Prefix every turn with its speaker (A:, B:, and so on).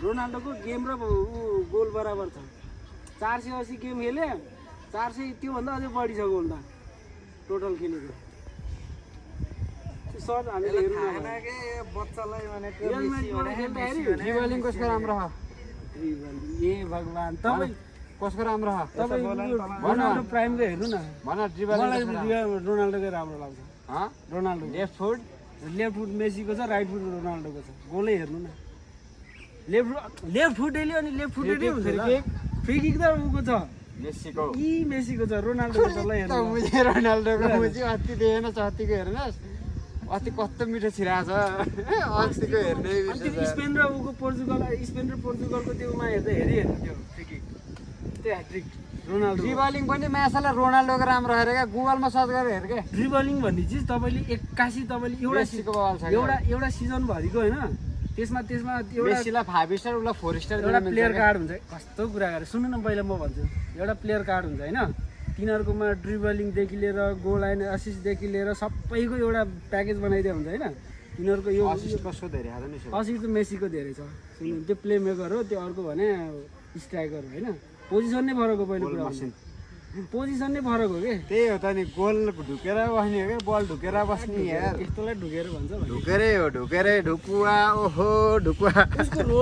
A: रोनाल्डोको game र goal बराबर छ 480 गेम खेले 400 त्योभन्दा अझै बढी छ गोल त टोटल खेलेको सर्ट हामीले हेर्नु
B: हैन के बच्चालाई भनेको
A: रियल म्याड्रिडबाट खेल्दाखेरि
C: ट्रिबलिङ कसको राम्रो हो
A: ए भगवान तपाईँ
C: कसको राम्रो हो
A: तपाईँ रोनाल्डो प्राइमको हेर्नु न
C: भन ट्रिबलिङ
A: मलाई रोनाल्डोकै राम्रो लाग्छ
C: ह
A: Ronaldo
C: left foot
A: left foot मेसीको छ राइट फुट रोनाल्डोको छ गोलै हेर्नु न लेफ्ट फुटेली अनि लेफ्ट फुटेली हुन्छ नि फ्री किक त उको छ
C: मेसीको
A: मेसीको छ रोनाल्डोको छ ल हेर्नु
C: मुझे रोनाल्डोको मुझे अति देखेन छतिको हेर्नुहोस् अति कस्तो मिठो छिराछ अस्तिको हेर्ने
A: अनि स्पेन र उको पोर्चुगलको त्योमा हेर्दा हेर्नु त्यो फ्री किक त्यो ह्याट्रिक रोनाल्डो
C: ट्रिबलिङ पनि म्याचलाई रोनाल्डोको राम्रो हेरे क्या गुगलमा सर्च गरेर हेर के
A: ड्रिबलिङ भन्ने चिज तपाईँले 81 तपाईँले
C: मेसीको बल छ
A: एउटा सिजन भरिको होइन त्यसमा एउटा
C: मेसीलाई 5 स्टार उलाई 4 स्टार
A: एउटा प्लेयर कार्ड हुन्छ कस्तो कुरा गरेर सुन्नु न पहिला म भन्छु एउटा प्लेयर कार्ड हुन्छ होइन तिनीहरूकोमा ड्रिबलिङदेखि लिएर गोल लाइन असिस्टदेखि लिएर सबैको एउटा प्याकेज बनाइदिएको हुन्छ होइन तिनीहरूको यो
C: असिस्ट कसको धेरै हाल्दैन नि
A: असिस्ट त मेसीको धेरै छ सुन्नु त्यो प्ले मेकर हो त्यो अर्को भने स्ट्राइकर होइन पोजिसन नै फरक हो पहिलो कुरा पोजिसन नै फरक हो के
C: त्यही हो त नि गोल ढुकेर बस्ने हो क्या बल ढुकेर बस्ने यार
A: यस्तोलाई ढुकेर भन्छ
C: ढुकेरै हो ढुकुवा ओहो ढुकुवा
A: उसको रोल